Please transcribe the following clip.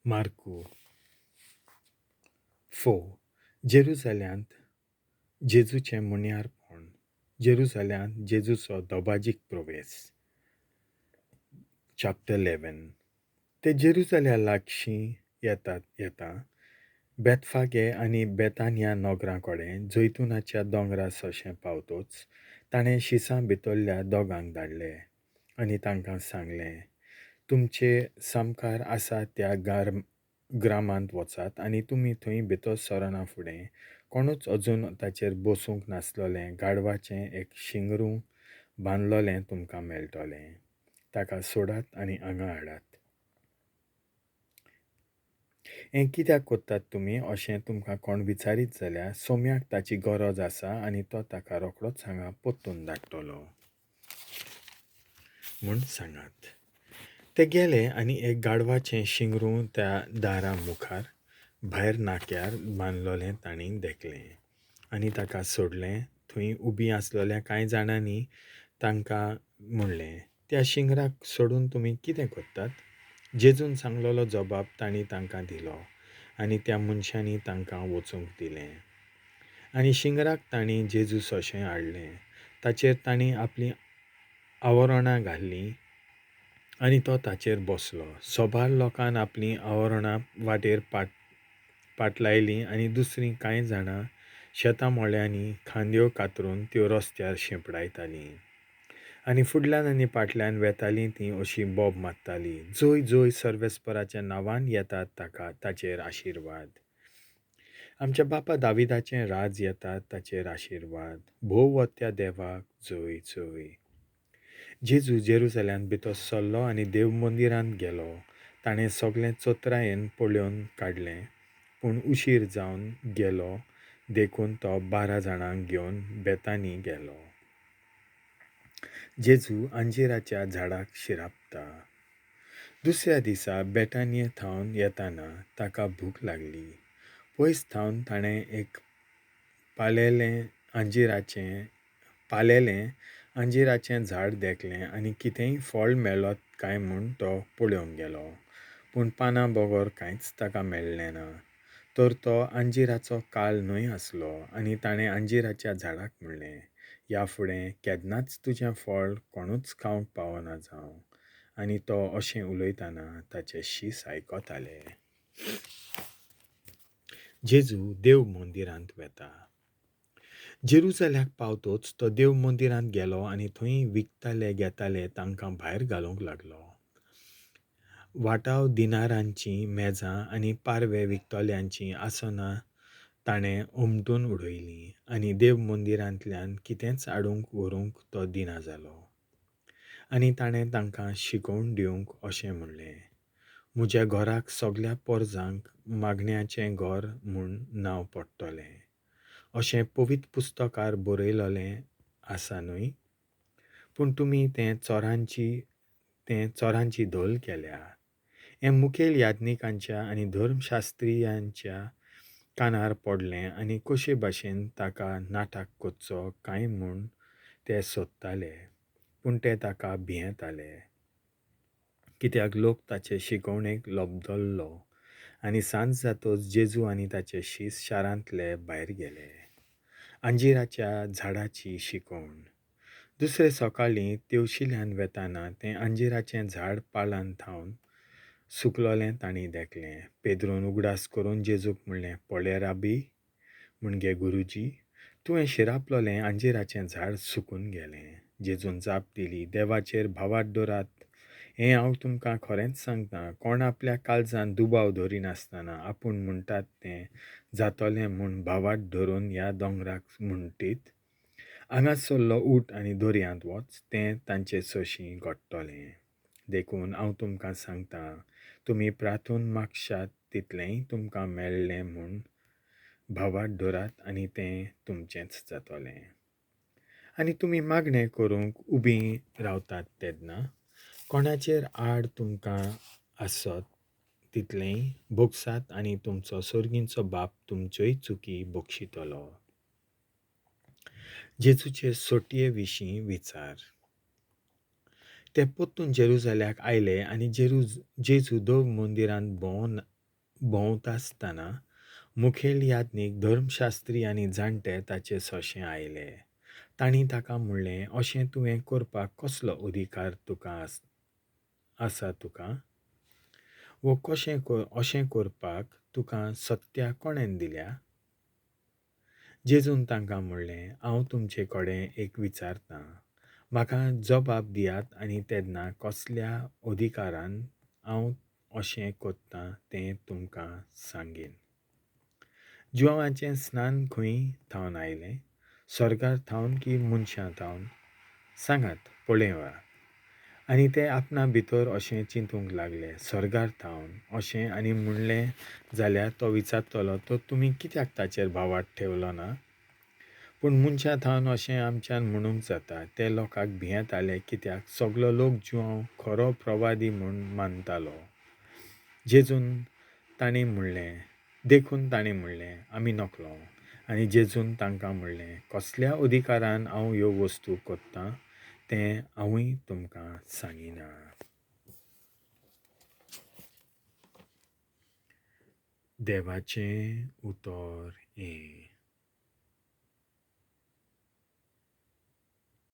मार्कू. 4. जेरुजाल्यांत जेजूचें मुन्यारपण. जेरुजाल्यांत जेजूचो दबाजीक प्रवेस. चॅप्टर 11. ते जेरुजाल्या लागशीं येतात येता बेतफागे आनी बेतानिया नगरां कडेन जैतुनाच्या दोंगरा सशें पावतोच ताणें शिसां भितरल्या दोगांक धाडले आनी तांकां सांगलें, तुमचे सामकार आसा त्या ग्रामांत वचात आनी तुमी थंय भितर सरना फुडें कोणूच अजून ताचेर बसूंक नासलोलें गाडवाचें एक शिंगरूं बांदलोलें तुमकां मेळटलें. ताका सोडात आनी हांगा हाडात. हें कित्याक कोत्तात तुमी अशें तुमकां कोण विचारीत जाल्यार सोम्याक ताची गरज आसा आनी तो ताका रोखडोच हांगा परतून धाडटलो म्हूण सांगात. ते गेले आनी एक गाडवाचें शिंगरूं त्या दारा मुखार भायर नाक्यार बांदलोलें तांणी देखलें आनी ताका सोडलें. थंय उबीं आसलेल्या कांय जाणांनी तांकां म्हणलें, त्या शिंगराक सोडून तुमी कितें करतात? जेजून सांगलेलो जबाब तांणी तांकां दिलो आनी त्या मनशांनी तांकां वचूंक दिलें. आनी शिंगराक तांणी जेजू सोशें हाडलें. ताचेर तांणी आपलीं आवरणां घाल्लीं आनी तो ताचेर बसलो. सोबार लोकान आपलीं आवरणां वाटेर पाटलायलीं आनी दुसरीं कांय जाणां शेतां मोळ्यांनी खांदयो कातरून त्यो रस्त्यार शिंपडायतालीं. आनी फुडल्यान आनी फाटल्यान वेतालीं तीं अशी बोब मारताली, जोय जोय सर्वेस्पराच्या नांवान येतात ताका ताचेर आशिर्वाद. आमच्या बापा दाविदाचें राज येतात ताचेर आशिर्वाद. भोव त्या देवाक जोय जोय. जेजू जेरुजाल्यांत भितर सरलो आनी देव मंदिरांत गेलो. ताणें सगळें चतुरायेन पळोवन काडलें, पूण उशीर जावन गेलो देखून तो 12 जाणांक घेवन बेतानी गेलो. जेजू अंजिराच्या झाडाक शिरापता. दुसऱ्या दिसा बेटानिये थावन येताना ताका भूक लागली. पयस थावन ताणें एक पालेलें अंजिराचें झाड देखलें आनी कितेंय फळ मेळत काय म्हूण तो पळोवंक गेलो. पूण पानां बगर कांयच ताका मेळ्ळें ना. तर तो अंजिराचो काळ न्हय आसलो आनी ताणें अंजिराच्या झाडाक म्हणलें, ह्या फुडें केन्नाच तुजें फळ कोणूच खावंक पावना जावं. आनी तो अशें उलयतना ताचे शीस आयकताले. जेजू देव मंदिरांत वेता. जेरुजाल्याक पावतोच तो देव मंदिरांत गेलो आनी थंय विकताले घेताले तांकां भायर घालूंक लागलो. वाटाव दिनारांचीं मेजां आनी पारवे विकतल्यांचीं आसनां ताणें उमटून उडयलीं आनी देव मंदिरांतल्यान कितेंच हाडूंक व्हरूंक तो दिना जालो. आनी ताणें तांकां शिकोवन दिवंक अशें म्हणलें, म्हज्या घराक सगल्या पोरजांक मागण्याचें घर म्हूण नांव पडटलें अशें पवित्र पुस्तकार बरयलेलें आसा न्हय? पूण तुमी तें चोरांची धोल केल्या. हें मुखेल याज्ञिकांच्या आनी धर्मशास्त्रियांच्या कानार पडलें आनी कशे भाशेन ताका नाटक करचो काय म्हूण ते सोदताले, पूण ते ताका भियेताले, कित्याक लोक ताचे शिकवणेक लबदल्लो. आनी सांज जातोच जेजू आनी ताचे शीस शारांतले भायर गेले. अंजिराच्या झाडाची शिकवण. दुसरे सकाळीं तेवशिल्यान वेताना तें अंजिराचें झाड पाळान थावन सुकलोलें तांणी देखलें. पेद्रून उगडास करून जेजूक म्हणलें, पळय राबी, म्हणजे गुरुजी, तुवें शिरापलोलें अंजिराचें झाड सुकून गेलें. जेजून जाप दिली, देवाचेर भावार्थ दवरात. हें हांव तुमकां खरेंच सांगता, कोण आपल्या काळजान दुबाव धरिनासतना आपूण म्हणटात तें जातलें म्हूण भावार्थ धरून ह्या दोंगराक म्हणटीत, हांगासरलो उठ आनी दर्यांत वच, तें तांचे सोशीं घडटलें. देखून हांव तुमकां सांगता, तुमी प्रार्थून मागशात तितलेंय तुमकां मेळ्ळें म्हूण भावार्थ धरात आनी तें तुमचेंच जातलें. आनी तुमी मागणें करूंक उबीं रावतात तेन्ना कोणाचेर आड तुमकां आसत तितलेंय भोगसात आनी तुमचो सर्गींचो बाप तुमच्योय चुकी बक्षितलो. जेजूचे सोटये विशीं विचार. ते परतून जेरुजाल्याक आयले आनी जेजू देव मंदिरांत भोंवन भोंवतासतना मुखेल याज्ञीक, धर्मशास्त्री आनी जाणटे ताचे सोशें आयले. तांणी ताका म्हणलें, अशें तुवें करपाक कसलो अधिकार तुका आसा तुका? वो कशें अशें करपाक तुका सत्या कोणेन दिल्या? जेजून तांकां म्हणलें, हांव तुमचे कडेन एक विचारतां, म्हाका जबाब दियात आनी तेन्ना कसल्या अधिकारान हांव अशें करतां तें तुमकां सांगीन. जुवांचें स्नान खंय थावन आयलें? स्वर्गार थावन की मनशां थावन? सांगात पळोवया. आनी ते आपणा भितर अशें चिंतूंक लागले, स्वर्गार थावन अशें आनी म्हणलें जाल्यार तो विचारतलो, तर तुमी कित्याक ताचेर भावार्थ ठेवलो ना? पूण मनशां थावन अशें आमच्यान म्हणूंक जाता. ते लोकांक भियेताले, कित्याक सगलो लोक जुवांव खरो प्रवादी म्हूण मानतालो. जेजून तांणी म्हणलें, देखून तांणी म्हणलें, आमी नकलो. आनी जेजून तांकां म्हणलें, कसल्या अधिकारान हांव ह्यो वस्तू करतां तें हांवूय तुमकां सांगिना. देवाचें उतर हें.